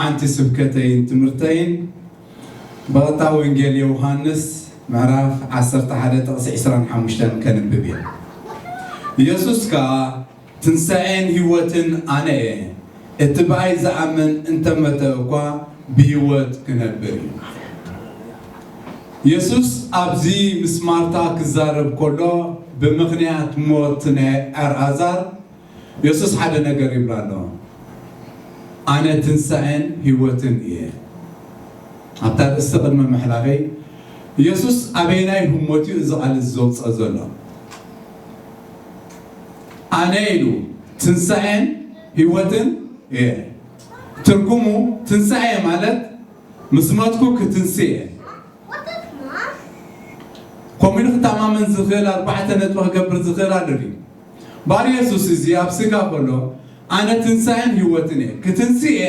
ሓንቲ ስብከተይን ትምህርተይን ብቐጥታ ወንጌል ዮሃንስ ምዕራፍ ዓሰርተ ሓደ ጥቕሲ ዕስራን ሓሙሽተን ከንብብ እየ። ኢየሱስ ከኣ፣ "ትንሳኤን ህይወትን ኣነ እየ፣ እቲ ብኣይ ዝኣምን እንተመተ እኳ ብህይወት ክነብር እዩ።" ኢየሱስ ኣብዚ ምስ ማርታ ክዛረብ ከሎ፣ ብምኽንያት ሞት ናይ ኣልዓዛር፣ ኢየሱስ ሓደ ነገር ይብላ ኣሎ። "ኣነ ትንሳኤን ህይወትን እየ።" ኣብታ ርእስቲ ቅድሚ ምሕላፈይ፣ ኢየሱስ ኣበየናይ ህሞት እዩ እዚ ቃል እዚ ዘውፅኦ ዘሎ? ኣነ ኢሉ፣ "ትንሳኤን ህይወትን እየ።" ትርጉሙ፣ ትንሳኤ ማለት ምስ ሞትኩ ክትንስእ እየ። ከምኡ ኢሉ ክተኣማመን ዝኽእል ኣርባዕተ ነጥቢ ክገብር ዝኽእል ኣሎ ድዩ? ባር የሱስ እዚ ኣብ ስጋ ከሎ፣ "ኣነ ትንሳኤን ህይወትን እየ፣ ክትንስእ እየ፣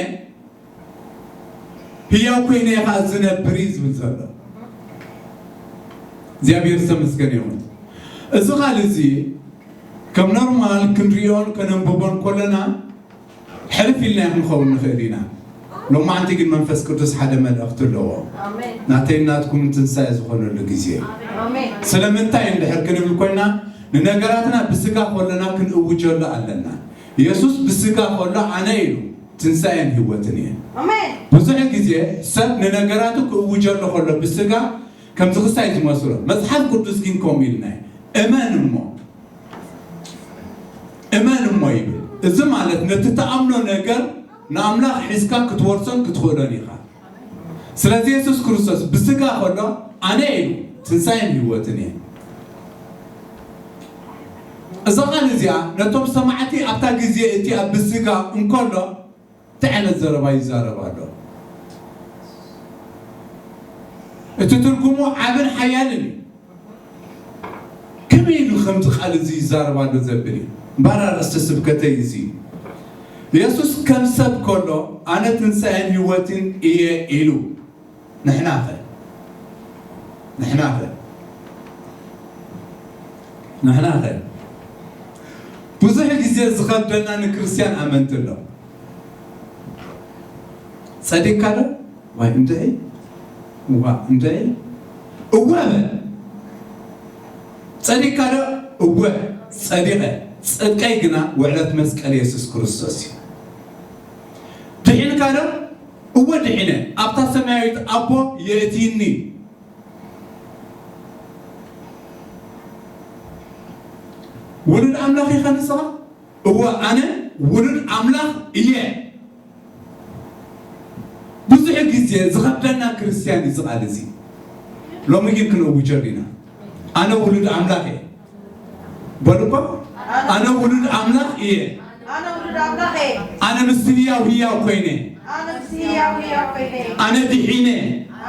ህያው ኮይነ እየ ከዓ ዝነብር" እዩ ዝብል ዘሎ። እግዚኣብሔር ዝተመስገነ ይኹን። እዚ ቃል እዚ ከም ኖርማል ክንሪኦን ከነንብቦን ከለና ሕልፍ ኢልና ክንኸውን ንኽእል ኢና። ሎማዓንቲ ግን መንፈስ ቅዱስ ሓደ መልእኽቲ ኣለዎ። ኣሜን። ናተይን ናትኩምን ትንሳኤ ዝኾነሉ ግዜ። ኣሜን። ስለምንታይ እንድሕር ክንብል ኮይና፣ ንነገራትና ብስጋ ከለና ክንእውጀሉ ኣለና። ኢየሱስ ብስጋ ከሎ ኣነ ኢሉ ትንሳኤን ህይወትን እየ። ኣሜን። ብዙሕ ግዜ ሰብ ንነገራቱ ክእውጀሉ ከሎ ብስጋ ከምዚ ክሳይ ዝመስሎ። መጽሓፍ ቅዱስ ግን ከምኡ ኢልና እዩ። እመን እሞ፣ እመን እሞ ይብል። እዚ ማለት ነቲ ትኣምኖ ነገር ንኣምላኽ ሒዝካ ክትወርሶን ክትኽእሎን ኢኻ። ስለዚ የሱስ ክርስቶስ ብስጋ ከሎ ኣነ ኢሉ ትንሳኤን ህይወትን እየ። እዛ ቃል እዚኣ ነቶም ሰማዕቲ ኣብታ ግዜ እቲኣ ብስጋ እንከሎ እንታይ ዓይነት ዘረባ ይዛረብ ኣሎ? እቲ ትርጉሙ ዓብን ሓያልን እዩ። ከመይ ኢሉ ከምዚ ቃል እዚ ይዛረብ ኣሎ ዘብል እዩ። እምበኣር ኣርእስቲ ስብከተይ እዚ እዩ። የሱስ ከም ሰብ ከሎ ኣነ ትንሳኤን ህይወትን እየ ኢሉ። ንሕናኸ? ንሕናኸ? ንሕናኸ? ብዙሕ ግዜ ዝኸብደና ንክርስትያን ኣመንቲ ኣሎ። ጸዲቅካ ዶ? ዋይ እንድዒ። እዋ እንድዒ። እወ በል። ጸዲቅካ ዶ? እወ ጸዲቐ። ጽድቀይ ግና ውዕለት መስቀል የሱስ ክርስቶስ እዩ። ድሒንካ ዶ? እወ ድሒነ። ኣብታ ሰማያዊት ኣቦ የእትይኒ። ውሉድ ኣምላኽ ኢኻ ንስኻ? እወ ኣነ ውሉድ ኣምላኽ እየ። ብዙሕ ግዜ ዝኸብደና ክርስትያን እዩ እዚ ቃል እዚ። ሎሚ ግን ክንእውጀሉ ኢና። ኣነ ውሉድ ኣምላኽ እየ። በሉ እኮ፣ ኣነ ውሉድ ኣምላኽ እየ። ኣነ ውሉድ ኣምላኽ እየ። ኣነ ምስቲ ህያው ህያው ኮይነ። ኣነ ምስቲ ህያው ህያው ኮይነ። ኣነ ድሒነ።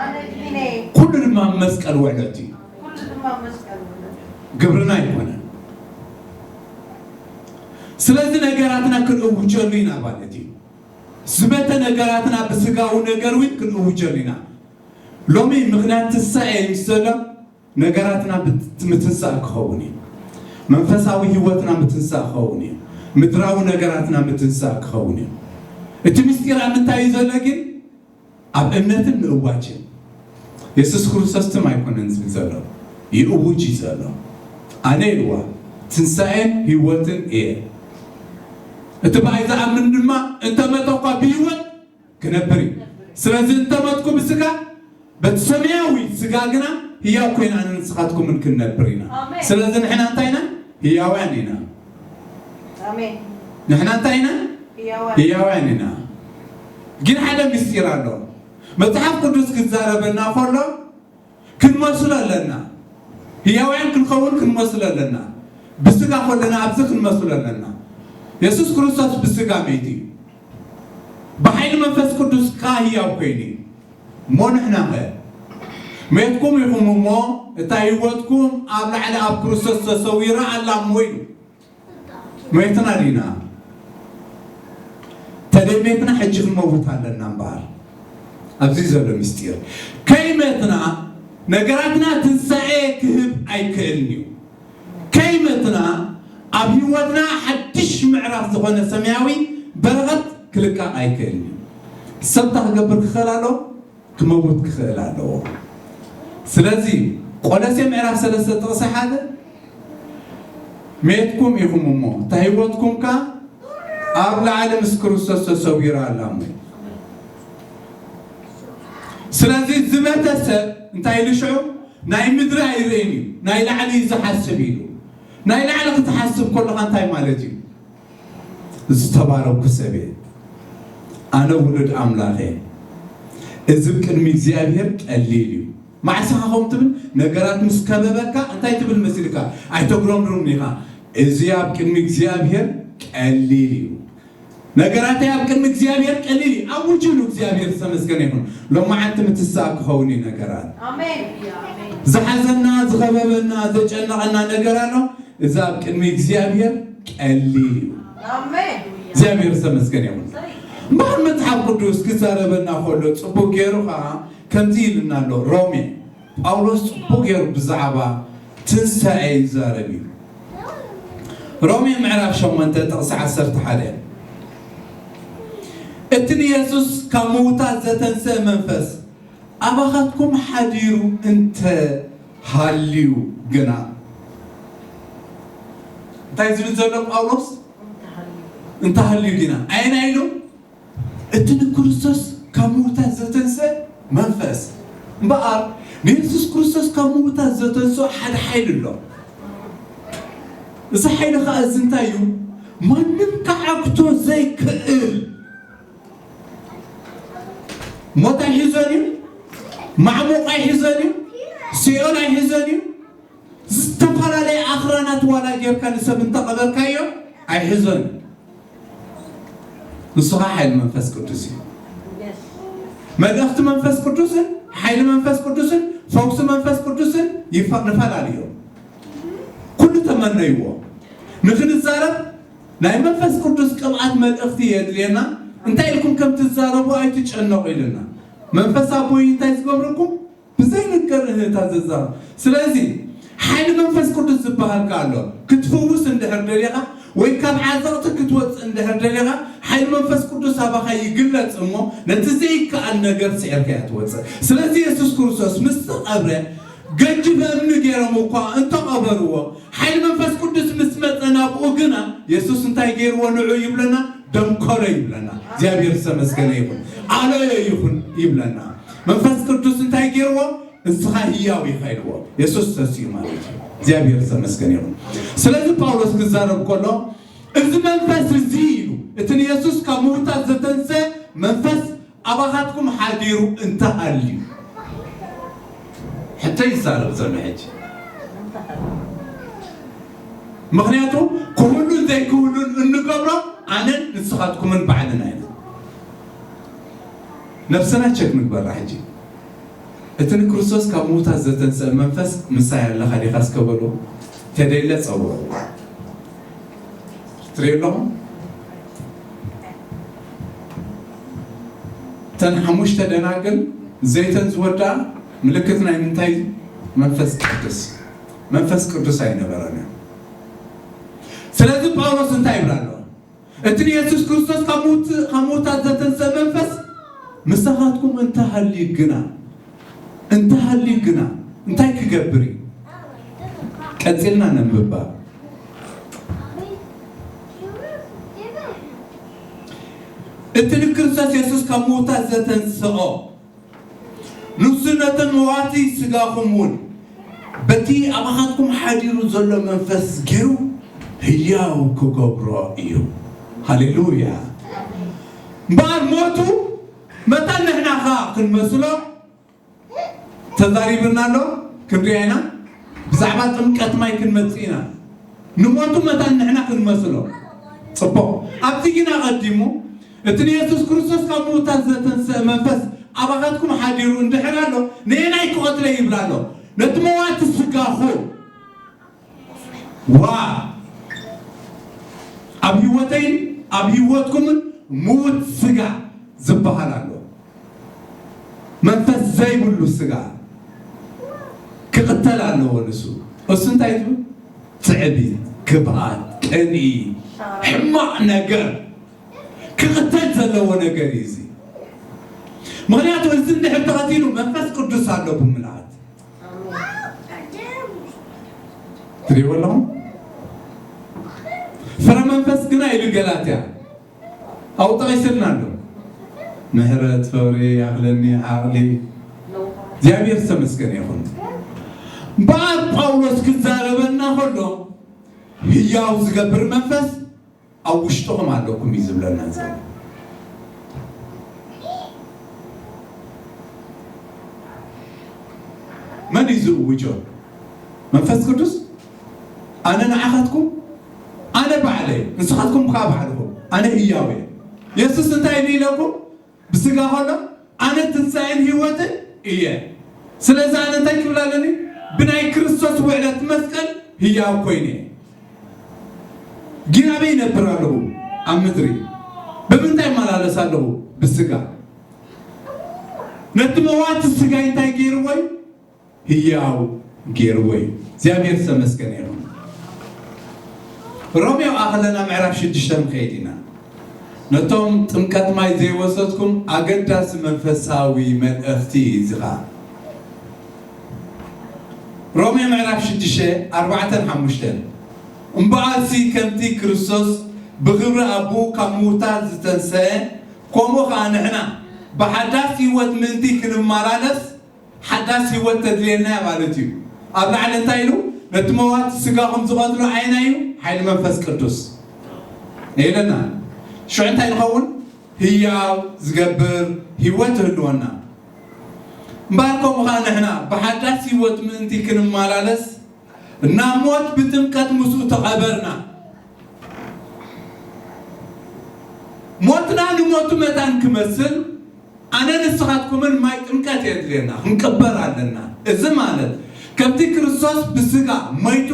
ኣነ ድሒነ። ኩሉ ድማ መስቀል ውዕለት እዩ። ኩሉ ድማ መስቀል ውዕለት እዩ። ግብርና ኣይኮነን። ስለዚ ነገራትና ክንእውጀሉ ኢና ማለት እዩ። ዝመተ ነገራትና ብስጋዊ ነገር እውን ክንእውጀሉ ኢና። ሎሚ ምኽንያት ትንሳኤ ምስ ዘሎ ነገራትና ብት-፣ ምትንሳእ ክኸውን እዩ። መንፈሳዊ ህይወትና ምትንሳእ ክኸውን እዩ። ምድራዊ ነገራትና ምትንሳእ ክኸውን እዩ። እቲ ምስጢር ኣብ ምንታይ እዩ ዘሎ ግን? ኣብ እምነትን ምእዋጅን። የሱስ ክርስቶስ ትም ኣይኮነን ዝብል ዘሎ፣ ይእውጅ እዩ ዘሎ። ኣነ ኢልዋ ትንሳኤን ህይወትን እየ። እቲ ብኣይ ዝኣምን ድማ እንተመተ እኳ ብህይወት ክነብር እዩ። ስለዚ እንተመትኩ ብስጋ፣ በቲ ሰማያዊ ስጋ ግና ህያው ኮይና ኣነ ንስኻትኩምን ክንነብር ኢና። ኣሜን። ስለዚ ንሕና እንታይ ኢና? ህያውያን ኢና። ኣሜን። ንሕና እንታይ ኢና? ህያዋን። ህያውያን ኢና። ግን ሓደ ምስጢር ኣሎ። መጽሓፍ ቅዱስ ክዛረበና ከሎ ክንመስሎ ኣለና። ህያውያን ክንኸውን ክንመስሎ ኣለና። ብስጋ ከለና ኣብዚ ክንመስሎ ኣለና። የሱስ ክርስቶስ ብስጋ መይቲ እዩ። ብሓይሊ መንፈስ ቅዱስ ከኣ ህያው ኮይኑ እዩ። እሞ ንሕናኸ? ሜትኩም ኢኹም እሞ እታ ህይወትኩም ኣብ ላዕሊ ኣብ ክርስቶስ ተሰዊራ ኣላ እሞ ኢሉ። ሜትና ዲና? ተደይ ሜትና ሕጂ ክንመውት ኣለና እምበኣር። ኣብዚ ዘሎ ምስጢር። ከይመትና ነገራትና ትንሳኤ ክህብ ኣይክእልን እዩ። ከይመትና ኣብ ህይወትና ሓድሽ ምዕራፍ ዝኾነ ሰማያዊ በረኸት ክልቃቕ ኣይክእልን እዩ። ሰብ እንታይ ክገብር ክኽእል ኣለዎ? ክመውት ክኽእል ኣለዎ። ስለዚ ቆሎሴ ምዕራፍ ሰለስተ ጥቕሲ ሓደ፣ ሜትኩም ኢኹም እሞ እታ ህይወትኩም ከኣ ኣብ ላዕሊ ምስ ክርስቶስ ተሰዊራ ኣላ እሞ። ስለዚ ዝመተ ሰብ እንታይ ኢሉ ሽዑ? ናይ ምድሪ ኣይርእን እዩ፣ ናይ ላዕሊ እዩ ዝሓስብ ኢሉ። ናይ ላዕሊ ክትሓስብ ከለኻ እንታይ ማለት እዩ? ዝተባረኩ ሰብ እየ፣ ኣነ ውሉድ ኣምላኽ እየ፣ እዚ ቅድሚ እግዚኣብሔር ቀሊል እዩ። ማዕስኻ ከምኡ ትብል፣ ነገራት ምስ ከበበካ እንታይ ትብል መሲልካ? ኣይተጉረምርም ኢኻ። እዚ ኣብ ቅድሚ እግዚኣብሔር ቀሊል እዩ። ነገራተይ ኣብ ቅድሚ እግዚኣብሔር ቀሊል እዩ። ኣብ ውጅሉ እግዚኣብሔር ዝተመስገነ ይኹን። ሎማዓንቲ ምትሳእ ክኸውን እዩ ነገራት። ኣሜን። ዝሓዘና፣ ዝኸበበና፣ ዘጨነቐና ነገር ኣሎ። እዚ ኣብ ቅድሚ እግዚኣብሔር ቀሊል እዩ። ኣሜን። እግዚኣብሔር ዝተመስገነ ይኹን። እምበኣር መጽሓፍ ቅዱስ ክዛረበና ከሎ ጽቡቕ ገይሩ ኸዓ ከምዚ ኢልና ኣሎ። ሮሜ፣ ጳውሎስ ጽቡቕ ገይሩ ብዛዕባ ትንሳኤ ይዛረብ እዩ። ሮሜ ምዕራፍ ሸሞንተ ጥቕሲ ዓሰርተ ሓደ፣ እቲ ንየሱስ ካብ ምዉታት ዘተንስአ መንፈስ ኣባኻትኩም ሓዲሩ እንተ ሃልዩ ግና፣ እንታይ ዝብል ዘሎ ጳውሎስ? እንተሃልዩ ግና። ኣየናይ ኢሉ? እቲ ንክርስቶስ ካብ ምዉታት ዘተንስአ መንፈስ። እምበኣር፣ ንየሱስ ክርስቶስ ካብ ምዉታት ዘተንስኦ ሓደ ሓይሊ ኣሎ። እዚ ሓይሊ ኸኣ እዚ እንታይ እዩ? ማንም ክዓግቶ ዘይክእል። ሞት ኣይሕዞን እዩ፣ ማዕሙቕ ኣይሕዞን እዩ፣ ሲኦል ኣይሕዞን እዩ። ዝተፈላለየ ኣኽራናት ዋላ ጌርካ ንሰብ እንተቐበርካዮ ኣይሕዞን እዩ። ንሱ ኸዓ ሓይሊ መንፈስ ቅዱስ እዩ። መልእኽቲ መንፈስ ቅዱስን ሓይሊ መንፈስ ቅዱስን ፈውሲ መንፈስ ቅዱስን ይፈ-፣ ንፈላለዮም። ኩሉ ተመነይዎ። ንኽንዛረብ ናይ መንፈስ ቅዱስ ቅብኣት መልእኽቲ የድልየና። እንታይ ኢልኩም ከም ትዛረቡ ኣይትጨነቑ ኢልና። መንፈስ ኣቦይ እንታይ ዝገብረኩም? ብዘይንገር እህታ ዘዛረብ። ስለዚ ሓይሊ መንፈስ ቅዱስ ዝበሃል ከኣ ኣሎ። ክትፍውስ እንድሕር ደሊኻ ወይ ካብ ዓዘቕቲ ክትወጽእ እንድሕር ደሊኻ ሓይሊ መንፈስ ቅዱስ ኣባኻ ይግለጽ እሞ ነቲ ዘይከኣል ነገር ስዒርካዮ ትወጽእ። ስለዚ የሱስ ክርስቶስ ምስ ተቐብረ ገጅፍ እምኒ ገይሮም እኳ እንተቐበርዎ፣ ሓይሊ መንፈስ ቅዱስ ምስ መጸ ናብኡ ግና የሱስ እንታይ ገይርዎ ንዑ ይብለና? ደምከሎ ይብለና። እግዚኣብሔር ዝተመስገነ ይኹን። ኣለዮ ይኹን ይብለና። መንፈስ ቅዱስ እንታይ ገይርዎ? ንስኻ ህያው ኢኻ ኢልዎ። የሱስ ተሲኡ ማለት እዩ። እግዚኣብሔር ዝተመስገነ ይኹን። ስለዚ ጳውሎስ ክዛረብ ከሎ እዚ መንፈስ እዚ ኢሉ፣ እቲ ንየሱስ ካብ ምዉታት ዘተንሰ መንፈስ ኣባኻትኩም ሓዲሩ እንተሃልዩ፣ ሕቶ ይዛረብ ዘሎ ሕጂ። ምኽንያቱ ክህሉን ዘይክህሉን እንገብሮ ኣነን ንስኻትኩምን ባዕልና ኢና። ነብስና ቸክ ንግበራ ሕጂ። እቲ ንክርስቶስ ካብ ምዉታት ዘተንስአ መንፈስ ምሳይ ኣለኻ ዲኻ እስከ በልዎ። ተደለ ጸውዕዎ። ትርእዩ ኣለኹም? እተን ሓሙሽተ ደናግል ዘይተን ዝወድኣ ምልክት ናይ ምንታይ? መንፈስ ቅዱስ። መንፈስ ቅዱስ ኣይነበረን። ስለዚ ጳውሎስ እንታይ ይብል ኣሎ? እቲ ንየሱስ ክርስቶስ ካብ ምውት-፣ ካብ ምውታት ዘተንስአ መንፈስ ምሳኻትኩም እንተሃልዩ ግና፣ እንተሃልዩ ግና እንታይ ክገብር እዩ? ቀጺልና ነንብባ። እቲ ንክርስቶስ የሱስ ካብ ምውታት ዘተንስኦ፣ ንሱ ነተን መዋቲ ስጋኹም እውን በቲ ኣባኻትኩም ሓዲሩ ዘሎ መንፈስ ገይሩ ህያው ክገብሮ እዩ። ሃሌሉያ። እምበኣር ሞቱ መታን ንሕና ኸኣ ክንመስሎ ተዛሪብና ኣሎ። ክንሪኣ ኢና። ብዛዕባ ጥምቀት ማይ ክንመጽእ ኢና። ንሞቱ መታን ንሕና ክንመስሎ። ጽቡቕ። ኣብዚ ግን ኣቐዲሙ እቲ ንየሱስ ክርስቶስ ካብ ምዉታት ዘተንስአ መንፈስ ኣባኻትኩም ሓዲሩ እንድሕር ኣሎ፣ ንየናይ ክቐትለ ይብል ኣሎ? ነቲ መዋቲ ስጋኹም። ዋ! ኣብ ህይወተይን ኣብ ህይወትኩምን ምዉት ስጋ ዝበሃል ኣሎ። መንፈስ ዘይብሉ ስጋ ክቕተል ኣለዎ። ንሱ፣ እሱ እንታይ ትብል? ትዕቢት፣ ክብኣት፣ ቅንኢ፣ ሕማቕ ነገር ክቕተል ዘለዎ ነገር እዩ እዚ። ምኽንያቱ እዚ እንድሕር ተቐቲሉ መንፈስ ቅዱስ ኣለኩም ምልኣት። ትሪእዎ ኣለኹም? ፍረ መንፈስ ግና ኢሉ ገላትያ ኣብኡ ጠቒስልና ኣሎ። ምሕረት፣ ፍቕሪ፣ ይኣኽለኒ፣ ዓቕሊ። እግዚኣብሔር ዝተመስገነ ይኹን። እምበኣር ጳውሎስ ክዛረበና ከሎ ህያው ዝገብር መንፈስ ኣብ ውሽጥኹም ኣለኩም እዩ ዝብለና ዘሎ። መን እዩ ዝእውጆ? መንፈስ ቅዱስ። ኣነ ንዓኻትኩም፣ ኣነ ባዕለይ፣ ንስኻትኩም ከዓ ባዕልኹም፣ ኣነ ህያው እየ። የሱስ እንታይ ኢሉ ኢለኩም? ብስጋ ከሎ ኣነ ትንሳኤን ህይወትን እየ። ስለዚ ኣነ እንታይ ክብል ኣለኒ? ብናይ ክርስቶስ ውዕለት መስቀል ህያው ኮይነ እየ። ግን ኣበይ ይነብር ኣለኹ? ኣብ ምድሪ። ብምንታይ እመላለስ ኣለኹ? ብስጋ። ነቲ መዋቲ ስጋይ እንታይ ገይርዎ እዩ? ህያው ገይርዎ እዩ። እግዚኣብሔር ዝተመስገነ ይኹን። ሮሜ ከለና ምዕራፍ ሽዱሽተ ንኸይድ ኢና። ነቶም ጥምቀት ማይ ዘይወሰድኩም ኣገዳሲ መንፈሳዊ መልእኽቲ እዩ እዚ ኸኣ። ሮሜ ምዕራፍ ሽዱሽተ፣ ኣርባዕተን ሓሙሽተን። እምበኣርሲ ከምቲ ክርስቶስ ብኽብሪ ኣቦኡ ካብ ምዉታት ዝተንሰአ፣ ከምኡ ኸኣ ንሕና ብሓዳስ ህይወት ምእንቲ ክንመላለስ፣ ሓዳስ ህይወት ተድልየና እያ ማለት እዩ። ኣብ ላዕሊ እንታይ ኢሉ? ነቲ መዋቲ ስጋኹም ዝቐትሎ ኣየናይ እዩ? ሓይሊ መንፈስ ቅዱስ። ኢለና። ሽዑ እንታይ ንኸውን? ህያው ዝገብር ህይወት ይህልወና። እምበኣር ከምኡ ኸኣ ንሕና ብሓዳስ ህይወት ምእንቲ ክንመላለስ፣ ናብ ሞት ብጥምቀት ምስኡ ተቐበርና። ሞትና ንሞቱ መታን ክመስል፣ ኣነ ንስኻትኩምን ማይ ጥምቀት የድልየና፣ ክንቅበር ኣለና። እዚ ማለት ከምቲ ክርስቶስ ብስጋ መይቱ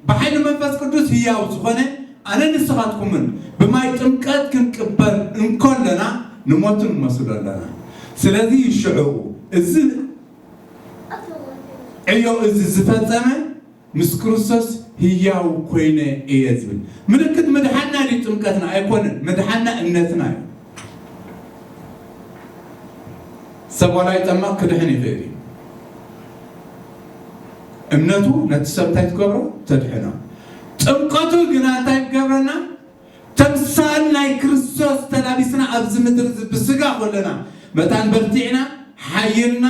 ብሓይሊ መንፈስ ቅዱስ ህያው ዝኾነ፣ ኣነ ንስኻትኩምን ብማይ ጥምቀት ክንቅበር እንከለና ንሞቱ ንመስሎ ኣለና። ስለዚ ሽዑ እዚ ዕዮ እዚ ዝፈጸመ ምስ ክርስቶስ ህያው ኮይነ እየ ዝብል ምልክት ምድሓንና ድዩ ጥምቀትና? ኣይኮነን። ምድሓንና እምነትና እዩ። ሰብ ዋላ ይጠመቕ ክድሕን ይኽእል እዩ። እምነቱ ነቲ ሰብ እንታይ ትገብሮ? ተድሕኖ። ጥምቀቱ ግና እንታይ ትገብረና? ተምሳል ናይ ክርስቶስ ተላቢስና ኣብዚ ምድሪ እዚ ብስጋ ከለና መታን በርቲዕና ሓይልና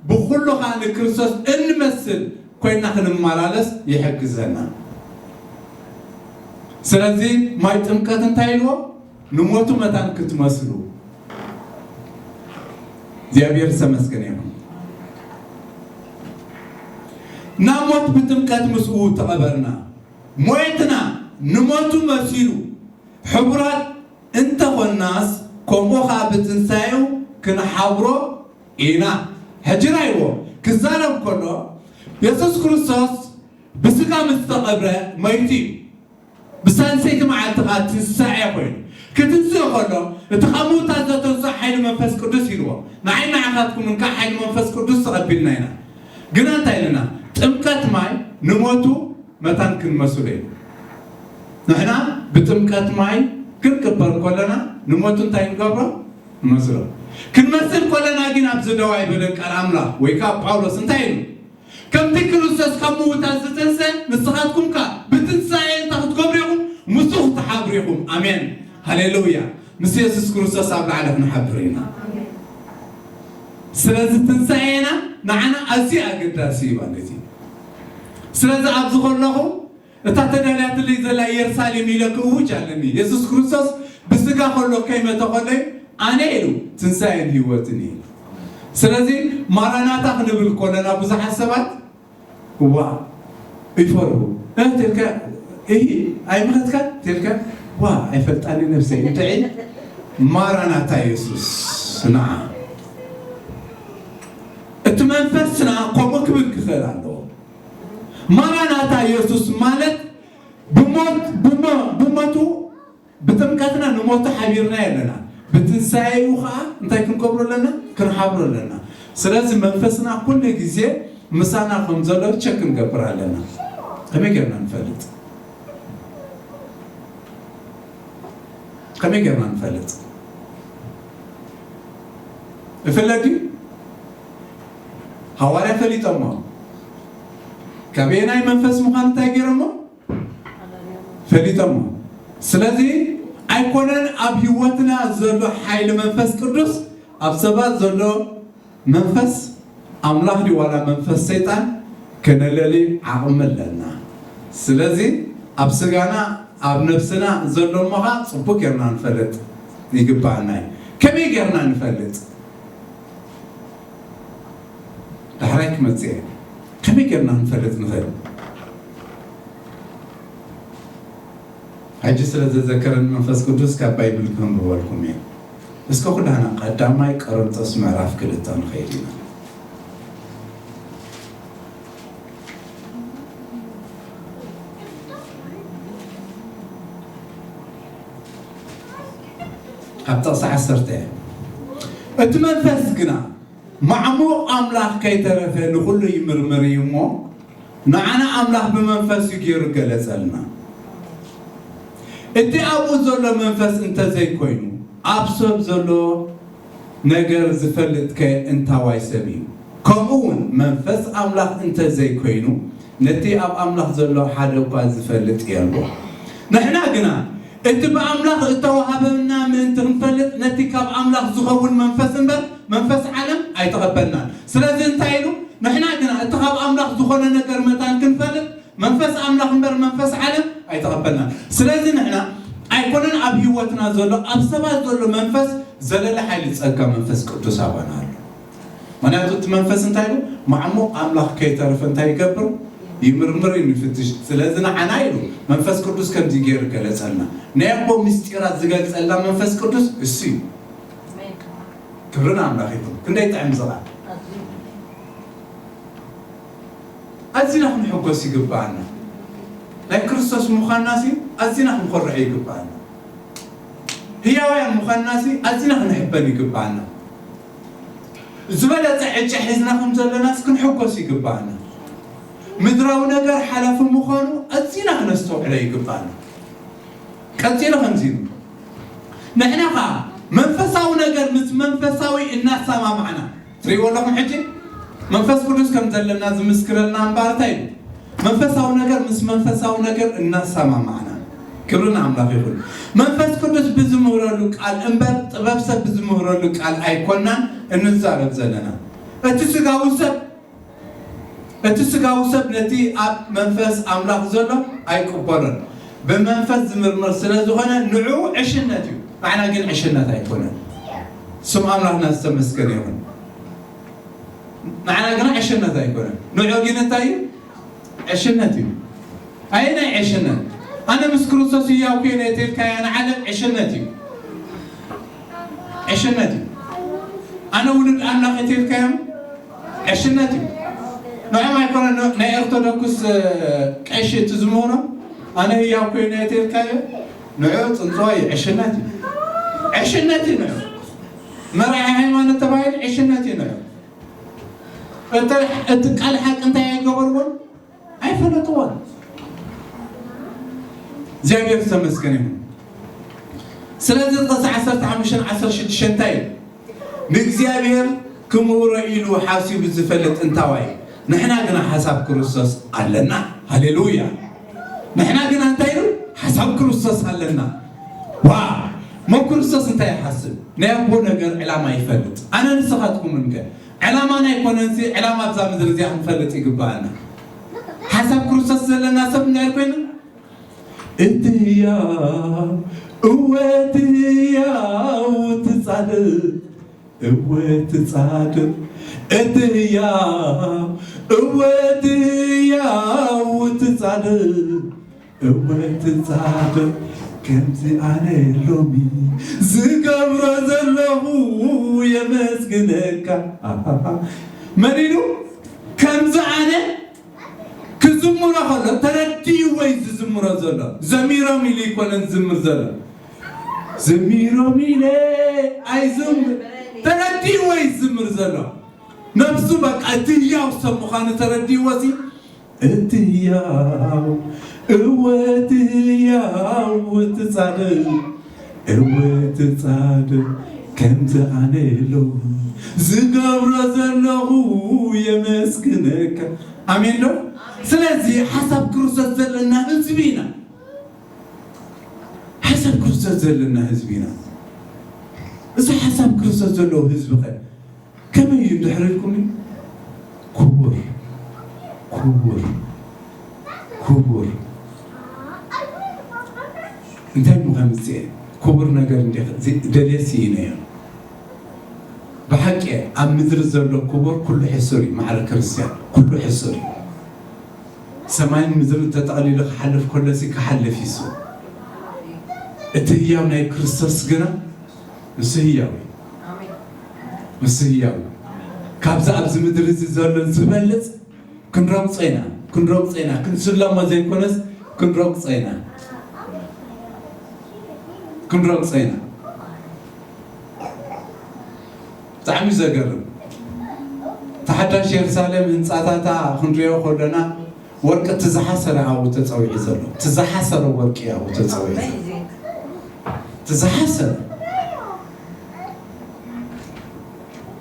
ብኹሉ ኸዓ ንክርስቶስ እንመስል ኮይና ክንመላለስ ይሕግዘና። ስለዚ ማይ ጥምቀት እንታይ ኢልዎ? ንሞቱ መታን ክትመስሉ። እግዚኣብሔር ዝተመስገነ ይኹን። ናብ ሞት ብጥምቀት ምስኡ ተቐበርና። ሞትና ንሞቱ መሲሉ ሕቡራት እንተኾናስ፣ ከምኡ ኸዓ ብትንሳኤኡ ክንሓብሮ ኢና። ሕጂ ራይዎ ክዛረብ ከሎ፣ የሱስ ክርስቶስ ብስጋ ምስ ተቐብረ መይቱ እዩ። ብሳልሰይቲ መዓልቲ ኸዓ ትንሳኤ ኮይኑ፣ ክትንስእ ከሎ፣ እቲ ካብ ምዉታት ዘተንስኦ ሓይሊ መንፈስ ቅዱስ ኢልዎ። ንዓይ ንዓኻትኩምን ከዓ ሓይሊ መንፈስ ቅዱስ ተቐቢልና ኢና። ግና እንታይ ኢልና? ጥምቀት ማይ ንሞቱ መታን ክንመስሎ እዩ። ንሕና ብጥምቀት ማይ ክንቅበር ከለና ንሞቱ እንታይ ንገብሮ? ንመስሎ። ክንመስል ከለና ግን ኣብዚ ደው ኣይበለን ቃል ኣምላኽ ወይ ከዓ ጳውሎስ እንታይ ኢሉ? ከምቲ ክርስቶስ ካብ ምዉታት ዝተንስአ ንስኻትኩም ከኣ ብትንሳኤ እንታይ ክትገብሩ ኢኹም? ምስኡ ክትሓብሩ ኢኹም። ኣሜን። ሃሌሉያ። ምስ የሱስ ክርስቶስ ኣብ ላዕሊ ክንሓብር ኢና። ስለዚ ትንሳኤና ንዓና ኣዝዩ ኣገዳሲ እዩ ማለት እዩ። ስለዚ ኣብዚ ከለኹ እታ ተዳልያትለይ ዘላ ኢየሩሳሌም ኢለ ክእውጅ ኣለኒ። የሱስ ክርስቶስ ብስጋ ከሎ ከይመተ ከሎ ኣነ ኢሉ ትንሳኤን ህይወትን እዩ። ስለዚ ማራናታ ክንብል ከለና ብዙሓት ሰባት ዋ ይፈርሁ። እ፣ ትልከ፣ እሂ፣ ኣይመኸትካን? ትልከ፣ ዋ ኣይፈልጣኒ ነብሰይ። እንታይ? ማራናታ የሱስ ንዓ። እቲ መንፈስና ከምኡ ክብል ክኽእል ኣለዎ። ማራናታ የሱስ ማለት ብሞት፣ ብሞ-፣ ብሞቱ ብጥምቀትና ንሞቱ ሓቢርናዮ ኣለና። ብትንሳኤኡ ኸዓ እንታይ ክንገብሮ ኣለና? ክንሓብሮ ኣለና። ስለዚ መንፈስና ኩሉ ግዜ ምሳና ከም ዘሎ ቸክ ክንገብር ኣለና። ከመይ ጌርና ንፈልጥ? ከመይ ጌርና ንፈልጥ? እፍለጥ ድዩ? ሃዋርያ ፈሊጦሞ። ካበየናይ መንፈስ ምዃኑ እንታይ ገይሮሞ? ፈሊጦሞ። ስለዚ ኣይኮነን ኣብ ህይወትና ዘሎ ሓይሊ መንፈስ ቅዱስ ኣብ ሰባት ዘሎ መንፈስ ኣምላኽ ድዩ ዋላ መንፈስ ሰይጣን ከነለሊ ዓቕሚ ኣለና። ስለዚ ኣብ ስጋና ኣብ ነብስና ዘሎ እሞ ኸዓ ጽቡቅ ጌርና ንፈልጥ ይግባኣና እዩ። ከመይ ጌርና ንፈልጥ? ዳሕራይ ክመጽእ እየ። ከመይ ጌርና ክንፈልጥ ንኽእል? ሕጂ ስለ ዘዘከረኒ መንፈስ ቅዱስ ካብ ባይብል ከንብበልኩም እየ። እስከ ኩላህና ቀዳማይ ቆሮንጦስ ምዕራፍ ክልተ ንኸይድ ኢና። ኣብ ጥቕሲ ዓሰርተ እየ። እቲ መንፈስ ግና ማዕሙቕ ኣምላኽ ከይተረፈ ንኹሉ ይምርምር እዩ እሞ፣ ንዓና ኣምላኽ ብመንፈስ እዩ ገይሩ ገለጸልና። እቲ ኣብኡ ዘሎ መንፈስ እንተዘይኮይኑ፣ ኣብ ሰብ ዘሎ ነገር ዝፈልጥከ እንታዋይ ሰብ እዩ? ከምኡ እውን መንፈስ ኣምላኽ እንተዘይኮይኑ፣ ነቲ ኣብ ኣምላኽ ዘሎ ሓደ እኳ ዝፈልጥ የልቦ። ንሕና ግና እቲ ብኣምላኽ እተዋህበና ምእንቲ ክንፈልጥ፣ ነቲ ካብ ኣምላኽ ዝኸውን መንፈስ እምበር መንፈስ ዓለም ኣይተቐበልናን። ስለዚ እንታይ ኢሉ? ንሕና ግና እቲ ካብ ኣምላኽ ዝኾነ ነገር መታን ክንፈልጥ፣ መንፈስ ኣምላኽ እምበር መንፈስ ዓለም ኣይተቐበልናን። ስለዚ ንሕና ኣይኮነን ኣብ ህይወትና ዘሎ፣ ኣብ ሰባት ዘሎ መንፈስ ዘለለ ሓይሊ ጸጋ መንፈስ ቅዱስ ኣባና ኣሎ። ምኽንያቱ እቲ መንፈስ እንታይ ኢሉ? ማዕሙቕ ኣምላኽ ከይተርፍ እንታይ ይገብር? ይምርምር እዩ፣ ይፍትሽ። ስለዚ ንዓና ኢሉ መንፈስ ቅዱስ ከምዚ ገይሩ ገለጸልና። ናይ ኣቦ ምስጢራት ዝገልጸልና መንፈስ ቅዱስ እሱ እዩ። ክብሪ ንኣምላኽ ይኹን። ክንደይ ጥዕም ዝቓል። ኣዚና ክንሕጎስ ይግብኣና። ናይ ክርስቶስ ምዃንና ሲ ኣዚና ክንኮርዕ ይግብኣና። ህያውያን ምዃንና ሲ ኣዚና ክንሕበን ይግብኣና። ዝበለጸ ዕጨ ሒዝና ከም ዘለናስ ክንሕጎስ ይግብኣና። ምድራዊ ነገር ሓላፊ ምዃኑ ኣዚና ክነስተውዕሎ ይግብኣና። ቀጺሉ ከምዚ ኢሉ፣ ንሕና ኸኣ መንፈሳዊ ነገር ምስ መንፈሳዊ እናሰማማዕና፣ ትርእይዎ ኣለኹም ሕጂ መንፈስ ቅዱስ ከም ዘለና ዝምስክረልና እምበኣር እንታይ ኢሉ? መንፈሳዊ ነገር ምስ መንፈሳዊ ነገር እናሰማማዕና። ክብሪ ንኣምላኽ ይኹን። መንፈስ ቅዱስ ብዝምህረሉ ቃል እምበር ጥበብ ሰብ ብዝምህረሉ ቃል ኣይኮናን እንዛረብ ዘለና። እቲ ስጋዊ ሰብ እቲ ስጋዊ ሰብ ነቲ ኣብ መንፈስ ኣምላኽ ዘሎ ኣይቅበሎን። ብመንፈስ ዝምርመር ስለ ዝኾነ ንዕኡ ዕሽነት እዩ። ንዓና ግን ዕሽነት ኣይኮነን። ስም ኣምላኽና ዝተመስገነ ይኹን። ንዓና ግና ዕሽነት ኣይኮነን። ንዕኡ ግን እንታይ እዩ? ዕሽነት እዩ። ኣየናይ ዕሽነት? ኣነ ምስ ክርስቶስ ህያው ኮይነ እየ ተልካያ ንዓለም ዕሽነት እዩ። ዕሽነት እዩ። ኣነ ውሉድ ኣምላኽ እየ ተልካዮም ዕሽነት እዩ። ንዕኦም ኣይኮነን ን-፣ ናይ ኦርቶዶክስ፣ እ፣ ቀሺ እቲ ዝምህሮም ኣነ ህያው ኮይነ እየ ተልካዮ ንዕኡ ጽንጽዋ እዩ። ዕሽነት እዩ። ዕሽነት እዩ ንዕኡ። መራሒ ሃይማኖት ተባሂሉ ዕሽነት እዩ ንዕኡ። እቲ፣ እቲ ቃል ሓቂ እንታይ ኣይገበርዎን? ኣይፈለጥዎን። እግዚኣብሔር ዝተመስገነ ይሁን። ስለዚ ጥቕሲ ዓሰርተ ሓሙሽተን ዓሰርተ ሽዱሽተን እንታይ እዩ? ንእግዚኣብሔር ክምህሮ ኢሉ ሓሲቡ ዝፈልጥ እንታዋይ፣ ንሕና ግና ሓሳብ ክርስቶስ ኣለና። ሃሌሉያ። ንሕና ግና እንታይ ኢሉ? ሓሳብ ክርስቶስ ኣለና። ዋ! እሞ ክርስቶስ እንታይ ይሓስብ? ናይ ኣቦ ነገር ዕላማ ይፈልጥ። ኣነ ንስኻትኩምን ከ? ዕላማና ኣይኮነንሲ፣ ዕላማ ኣብዛ ምድሪ እዚኣ ክንፈልጥ ይግባኣና። ሓሳብ ክርስቶስ ዘለና ሰብ እንታይ ኮይና? እቲ ህያው፣ እወ እቲ ህያው፣ እቲ ጻድቕ፣ እወ እቲ ጻድቕ፣ እቲ ህያው፣ እወ እቲ ህያው፣ እቲ ጻድቕ፣ እወ እቲ ጻድቕ፣ ከምዚ ኣነ ሎሚ ዝገብሮ ዘለኹ የመስግነካ። መን ኢሉ? ከምዚ ኣነ ክዝምሮ ከሎ ተረዲእዎ እዩ ዝዝምሮ ዘሎ። ዘሚሮም ኢሉ ኣይኮነን ዝዝምር ዘሎ። ዘሚሮም ኢለ ኣይዝምር፣ ተረዲእዎ እዩ ዝዝምር ዘሎ። ነብሱ በቃ እቲ ህያው ሰብ ምዃኑ ተረዲእዎ ሲ፣ እቲ ህያው፣ እወ እቲ ህያው፣ እቲ ጻድቕ፣ እወ እቲ ጻድቕ፣ ከምዚ ኣነ የለኹ ዝገብሮ ዘለኹ የመስግነካ። ኣሜን ዶ? ስለዚ ሓሳብ ክርስቶስ ዘለና ህዝቢ ኢና። ሓሳብ ክርስቶስ ዘለና ህዝቢ ኢና። እዚ ሓሳብ ክርስቶስ ዘለዎ ህዝቢ ኸ ከመይ እዩ እንድሕር ኢልኩም? ክቡር፣ ክቡር፣ ክቡር። እንታይ ምዃን ዝፅኤ? ክቡር ነገር እንዲ ደልየስ ይነ እዮም። ብሓቂ ኣብ ምድሪ ዘሎ ክቡር ኩሉ ሕሱር እዩ። ማዕረ ክርስቲያን ኩሉ ሕሱር እዩ። ሰማይን ምድርን ተጠቕሊሉ ክሓልፍ ከሎሲ ክሓልፍ እዩ። እቲ ህያው ናይ ክርስቶስ ግና ንሱ ህያው እዩ። ንሱ ህያው እዩ። ካብዚ ኣብዚ ምድሪ እዚ ዘሎ ዝበልጽ ክንረግጾ ኢና፣ ክንረግጾ ኢና፣ ክንስለሞ ዘይኮነስ ክንረግጾ ኢና፣ ክንረግጾ ኢና። ብጣዕሚ ዘገርም። እቲ ሓዳሽ የሩሳሌም ህንጻታታ ክንሪኦ ከለና ወርቂ እቲ ዝሓሰረ ኣብኡ ተጸዊዑ ዘሎ፣ እቲ ዝሓሰረ ወርቂ ኣብኡ ተጸዊዑ ዘሎ። እቲ ዝሓሰረ፣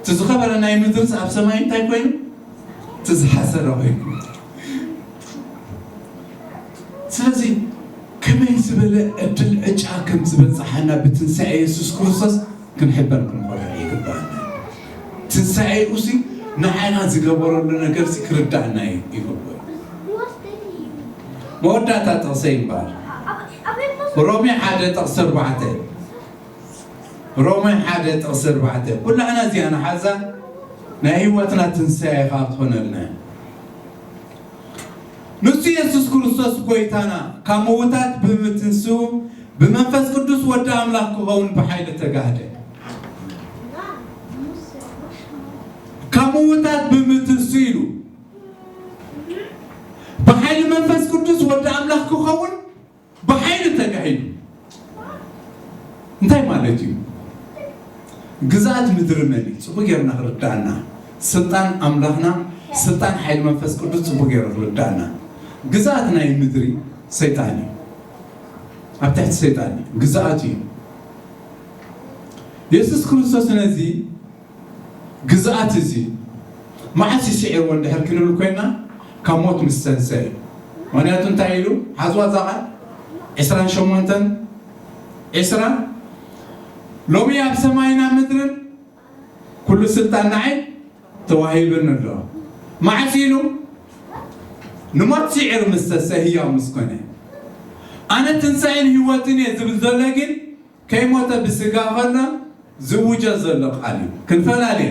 እቲ ዝኸበረ ናይ ምድርስ ኣብ ሰማይ እንታይ ኮይኑ? እቲ ዝሓሰረ ኮይኑ። ስለዚ ከመይ ዝበለ ዕድል ዕጫ ከም ዝበጽሓና ብትንሳኤ የሱስ ክርስቶስ ክንሕበር ክንኾርዕ ይግባኣና። ትንሳኤኡሲ ንዓና ዝገበረሉ ነገርሲ ክርዳእና ይግብኦ። መወዳእታ ጥቕሰይ እምበኣር፣ ሮሜ ሓደ ጥቕሲ ኣርባዕተ፣ ሮሜ ሓደ ጥቕሲ ኣርባዕተ፣ ኩላህና እዚኣ ንሓዛ፣ ናይ ህይወትና ትንሳኤ ኸኣ ትኾነልና። ንሱ የሱስ ክርስቶስ ጐይታና ካብ ምዉታት ብምትንስኡ ብመንፈስ ቅዱስ ወዲ ኣምላኽ ክኸውን ብሓይሊ ተጋህደ። ካብ ምዉታት ብምትንስኡ ኢሉ ብሓይሊ መንፈስ ቅዱስ ወዲ ኣምላኽ ክኸውን ብሓይሊ ተጋሂዱ። እንታይ ማለት እዩ? ግዝኣት ምድሪ መን እዩ? ጽቡቕ ጌርና ክርዳእና። ስልጣን ኣምላኽና፣ ስልጣን ሓይሊ መንፈስ ቅዱስ ጽቡቕ ጌሩ ክርዳእና። ግዝኣት ናይ ምድሪ ሰይጣን እዩ። ኣብ ትሕቲ ሰይጣን እዩ። ግዝኣት እዩ። የሱስ ክርስቶስ ነዚ ግዝኣት እዚ መዓስ እዩ ስዒርዎ እንድሕር ክንብል ኮይና፣ ካብ ሞት ምስ ተንስአ እዩ። ምኽንያቱ እንታይ ኢሉ? ሓዝዋ እዛ ቃል ዕስራን ሸሞንተን፣ ዕስራ፣ ሎሚ ኣብ ሰማይን ኣብ ምድርን ኩሉ ስልጣን ንዓይ ተዋሂብኒ ኣሎ። መዓስ ኢሉ? ንሞት ስዒሩ ምስ ተንስአ ህያው ምስ ኮነ። ኣነ ትንሳኤን ህይወትን እየ ዝብል ዘሎ ግን ከይሞተ ብስጋ ኸሎ ዝውጀ ዘሎ ቃል እዩ። ክንፈላለየ።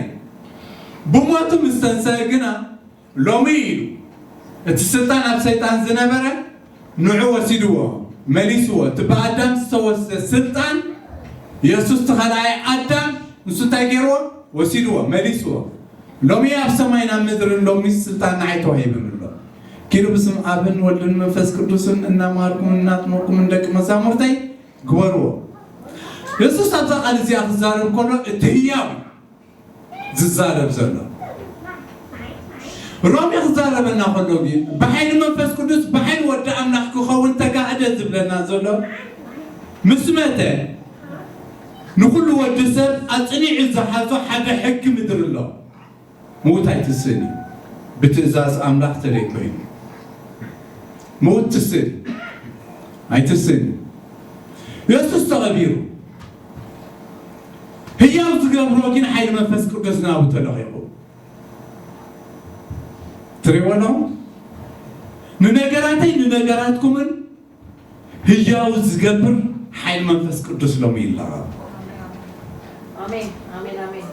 ብሞቱ ምስ ተንሰአ ግና ሎሚ ኢሉ እቲ ስልጣን ኣብ ሰይጣን ዝነበረ ንዑ ወሲድዎ፣ መሊስዎ። እቲ ብኣዳም ዝተወስደ ስልጣን የሱስ እቲ ካልኣይ ኣዳም ንሱ እንታይ ገይርዎ? ወሲድዎ፣ መሊስዎ። ሎሚ ኣብ ሰማይን ኣብ ምድርን ሎሚ ስልጣን ንዓይ ተዋሂብኒ ኣሎ። ኪዱ ብስም ኣብን ወልድን መንፈስ ቅዱስን እናምሃርኩምን እናጥመቅኩምን ደቂ መዛሙርተይ ግበርዎ። የሱስ ኣብዛ ቃል እዚኣ ክዛረብ ከሎ እቲ ህያው እዩ ዝዛረብ ዘሎ። ሮሜ ክዛረበና ከሎ ግን ብሓይሊ መንፈስ ቅዱስ ብሓይሊ ወዲ ኣምላኽ ክኸውን ተጋህደ ዝብለና ዘሎ ምስ መተ ንኹሉ ወዲ ሰብ ኣጽኒዑ ዝሓዞ ሓደ ሕጊ ምድሪ ኣሎ። ምዉት ኣይትስእን እዩ። ብትእዛዝ ኣምላኽ ተለይ ኮይኑ ምዉት ትስእን ኣይትስእን እዩ። የሱስ ተቐቢሩ ህያው ዝገብሮ ግን ሓይሊ መንፈስ ቅዱስ ናብኡ ተለቒቑ። ትሪእዎ ኣለኹም? ንነገራተይ ንነገራትኩምን ህያው ዝገብር ሓይሊ መንፈስ ቅዱስ ሎሚ ይለቐቕ። ኣሜን፣ ኣሜን፣ ኣሜን።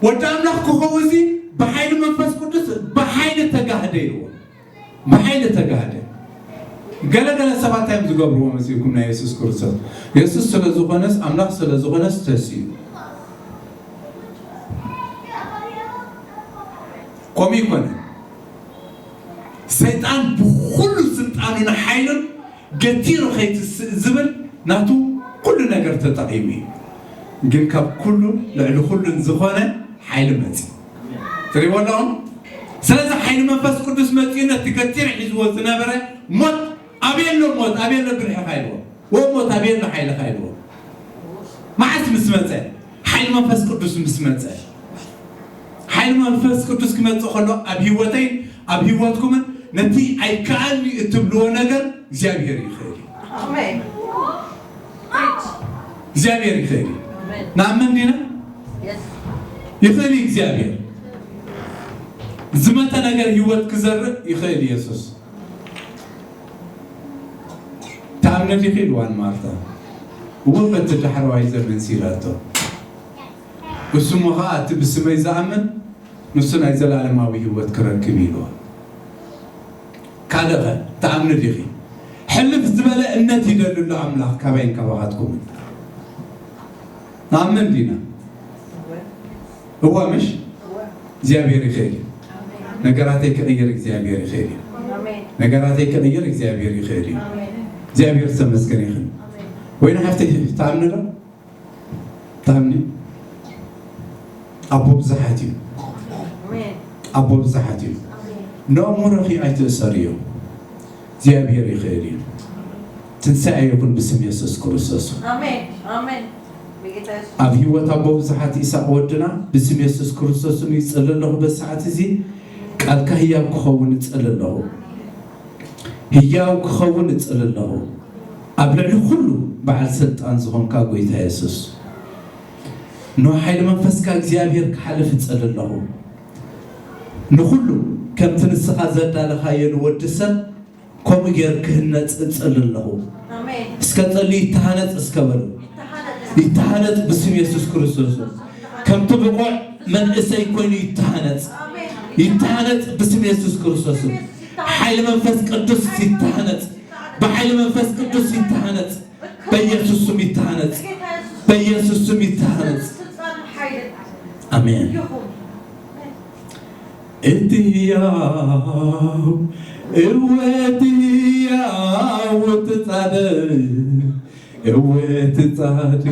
ወዲ ኣምላኽ ክኸውን እዚ ብሓይሊ መንፈስ ቅዱስ ብሓይሊ ተጋህደ ኢልዎ። ብሓይሊ ተጋህደ። ገለ ገለ ሰባት እንታይ እዮም ዝገብርዎ መሲልኩም ናይ የሱስ ክርስቶስ? የሱስ ስለ ዝኾነስ ኣምላኽ ስለ ዝኾነስ ተስዩ። ከምኡ ይኮነ። ሰይጣን ብኹሉ ስልጣኑን ሓይሉን ገቲሩ ከይትስእ ዝብል ናቱ ኩሉ ነገር ተጠቒሙ እዩ። ግን ካብ ኩሉ ልዕሊ ኩሉን ዝኾነ ሓይሊ መፂ ትሪእዎ ኣለኹም። ስለዚ ሓይሊ መንፈስ ቅዱስ መፂኡ ነቲ ገቲሩ ሒዝዎ ዝነበረ ሞት ኣበየሎ ሞት ኣበየሎ ብልሕኻ ኢልዎ። ወ ሞት ኣበየሎ ሓይልኻ ኢልዎ። መዓስ ምስ መጸ? ሓይሊ መንፈስ ቅዱስ ምስ መጸ። ሓይሊ መንፈስ ቅዱስ ክመጽእ ከሎ ኣብ ህይወተይን ኣብ ህይወትኩምን ነቲ ኣይከኣልኒ እትብልዎ ነገር እግዚኣብሔር ይኽእል እዩ። ኣሜን። እግዚኣብሔር ይኽእል እዩ። ኣሜን። ንኣምን ዲና? የስ። ይኽእል እዩ እግዚኣብሔር። ዝመተ ነገር ህይወት ክዘርእ ይኽእል ኢየሱስ። ተኣምነ ዲኺ ኢልዋ ንማርታ። እወ በቲ ዳሕረዋይ ዘመን ሲላቶ። እሱ እሞ ኸዓ እቲ ብስመይ ዝኣምን ንሱ ናይ ዘላለማዊ ህይወት ክረክብ ኢልዋ። ካልእ ኸ ተኣምኒ ዲኺ? ሕልፍ ዝበለ እምነት ይደሊ ኣሎ ኣምላኽ ካባይን ካባኻትኩምን። ንኣምን ዲና? እዋ ምሽ? እግዚኣብሔር ይኽእል እዩ። ነገራተይ ክቕይር እግዚኣብሔር ይኽእል እዩ። ኣሜን። ነገራተይ ክቕይር እግዚኣብሔር ይኽእል እዩ። ኣሜን። እግዚኣብሔር ዝተመስገነ ይኹን። ኣሜን። ወይኒ ሓፍተይ ተኣምኒ ዶ? ተኣምኒ? ኣቦ ብዙሓት እዩ። ኣሜን። ኣቦ ብዙሓት እዩ። ኣሜን። ንኣእምሮኺ ኣይትእሰርዮ። እግዚኣብሔር ይኽእል እዩ። ትንሳኤ ይኹን ብስም የሱስ ክርስቶስ። ኣሜን። ኣሜን። ብጌታ የሱስ። ኣብ ህይወት ኣቦ ብዙሓት ኢሳቅ ወድና ብስም የሱስ ክርስቶስ ይጽሊ ኣለኹ። በዚ ሰዓት እዚ ቃልካ ህያው ክኸውን እጽሊ ኣለኹ። ህያው ክኸውን እጽሊ ኣለኹ። ኣብ ልዕሊ ኩሉ በዓል ስልጣን ዝኾንካ ጎይታ የሱስ፣ ኖ ሓይሊ መንፈስካ እግዚኣብሔር ክሓልፍ እጽሊ ኣለኹ። ንኹሉ ከምቲ ንስኻ ዘዳለኻዮ ንወዲ ሰብ ከምኡ ጌር ክህነጽ እጽሊ ኣለኹ። ኣሜን። እስከ ጸልዩ ይተሃነጽ እስከ በሉ። ይተሃነጽ። ይተሃነጽ ብስም የሱስ ክርስቶስ። ከምቲ ብቑዕ መንእሰይ ኮይኑ ይተሃነጽ። ኣሜን። ይተሃነጽ ብስም የሱስ ክርስቶስ። ሓይሊ መንፈስ ቅዱስ ይተሃነጽ። ብሓይሊ መንፈስ ቅዱስ ይተሃነጽ። በኢየሱስ ስም ይተሃነጽ። በኢየሱስ ስም ይተሃነጽ። ስልጣን ሓይልን ኣሜን። ይኹን። እቲ ህያው እወ እቲ ህያው እቲ ጻድቅ እወ እቲ ጻድቅ